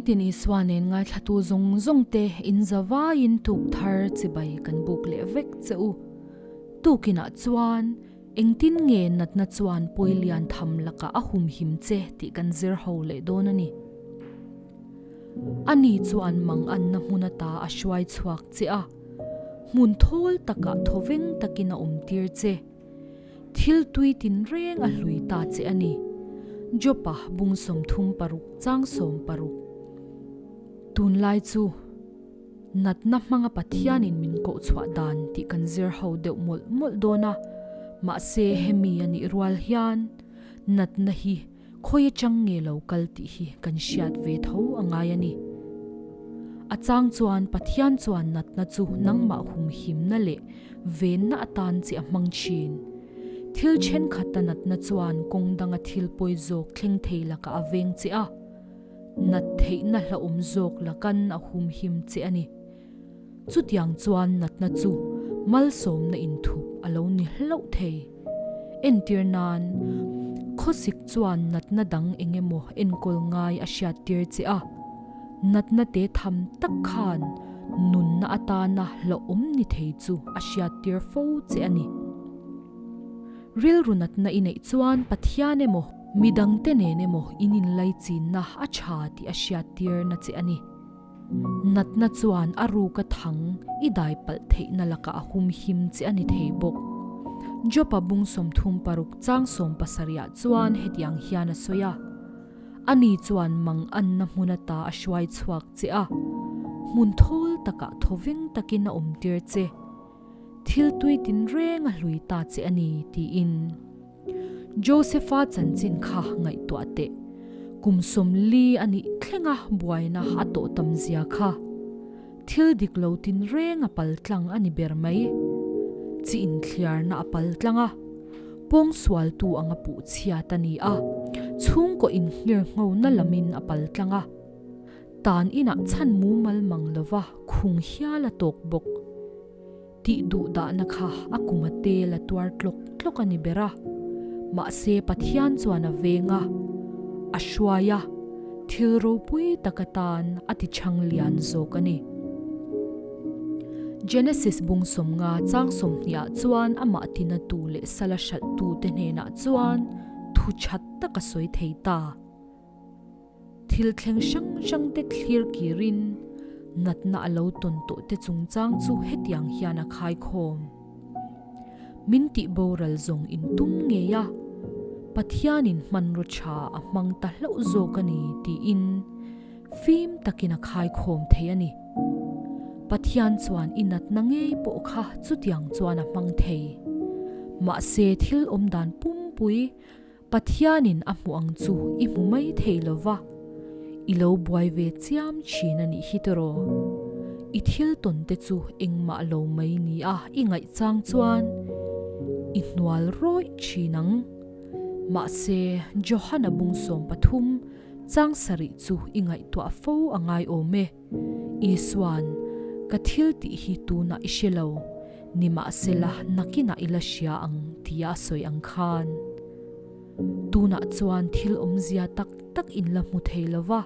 Nitin Isua nen ngaithlatu zawng zawng te in zavaiin tuk thar chibai kan buk leh vek che u. Tukinah chuan engtin nge natna chuan pawi lian tham lakah a humhim che tih kan zir ho leh dawn a ni. Ani chuan mang anna hmun ata a hruai chhuak che a, hmun thawl takah thawveng takin a awmtir che. Thil tui tinreng a hlui ta che a ni. Jopa bung 36 chang 16. Tunlai chu natna hmanga Pathianin min koh chhuah dan tih kan zir ho deuh mawlh mawlh dawn a, mahse hemi a nih rual hian natna hi Khawi atang nge lo kal tih hi kan hriat ve tho a ngai a ni. A chang chuan Pathian chuan natna chu nangmah humhimna leh venna atan che a hmang thin. Thil thenkhat a natna chuan kawng danga thil pawi zawk thleng thei lakah a veng che a, nat theihna hlauhawm zawk lakan a humhim che a ni. Chutiang chuan natna chu malsawmna inthup a lo ni hlauh thei. Entir nan, khawsik chuan natna dang eng emaw enkawl ngai a hriattir che a, natna te tham tak khan nunna atana hlauhawm ni thei chu a hriattir fo che a ni. Rilru natna i neih chuan Pathian emaw, midangte nen emaw in inlaichinna a tha tih a hriattirna che a ni. Natna chuan a ruka thang i dai palh theihna lakah a hum him che a ni thei bawk. Jopa bung 36 chang 70 ah chuan hetiang hian a sawi a, Ani chuan mang anna hmun ata a hruai chhuak che a, hmun thawl takah thawveng takin a awmtir che. Thil tui tinreng a hlui ta che a ni, tiin. Josefa chanchin kha ngaihtuah teh. Kum 40 a nih thlenga buaina a tawh tam zia kha. Thil dik lo tinreng a pal tlang a ni ber mai. Chi inthliarna a pal tlang a, pawngsualtu anga puh chhiat a ni a, chhungkaw inngirnghona lamin a pal tlang a. Tan inah chhan mumal mang lova khung hial a tawk bawk. Tih duh dahna kha a kum a tel a tuar tlawk tlawk a ni ber a. Mahse Pathian chuan a veng a, a hruai a, thil ropui tak atan a ti chhang lian zawk a ni. Genesis bung 50 chang 20 ah chuan amah tinatu leh sala hralhtute hnenah chuan thu that tak a sawi thei ta. Thil thleng hrang hrang te thlir kirin natna a lo tawn tawh te chungchang chu hetiang hian a khaikhawm. Min tih boral zawng in tum ngei a, Pathianin hmanraw tha a hmang ta hlauh zawk a ni tiin fim takin a khaikhawm thei a ni. Pathian chuan i natna ngei pawh kha chutiang chuan a hmang thei. Mahse thil awmdan pumpui Pathianin a hmuh ang chu i hmu mai thei lo va, i lo buai ve chiam thin a nih hi tiraw? I thil tawn te chu engmah lo mai ni a i ngaih chang chuan i hnual rawih thin ang. Mahse, Johana bung 13 chang sarih chu i ngaihtuah fo a ngai awm e. Isua'n, Ka thil tih hi tunah i hre lo, nimahsela nakinah i la hria ang tia a sawi ang khan. Tunah chuan thil awmzia tak tak in la hmu thei lo va.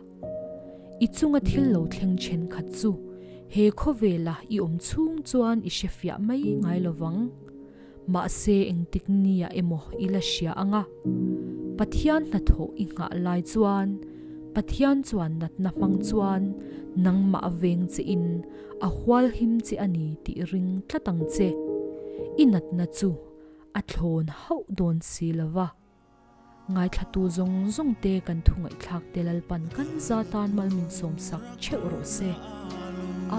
I chunga thil lo thleng thenkhat chu he khawvela i awm chhung chuan i hre fiah mai ngai lo vang. Mahse engtik nia emaw i la hria ang a, Pathian hnathawh i nghah lai chuan Pathian chuan natna hmang chuan nangmah a veng che in a hualhim che a ni tih ring tlat ang che. I natna chu a thlawn hauh dawn si lo va. Ngaithlatu zawng zawng te kan thu ngaihthlak te Lalpan kan za tan mal min sawmsak theuh rawh se.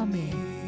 Amen.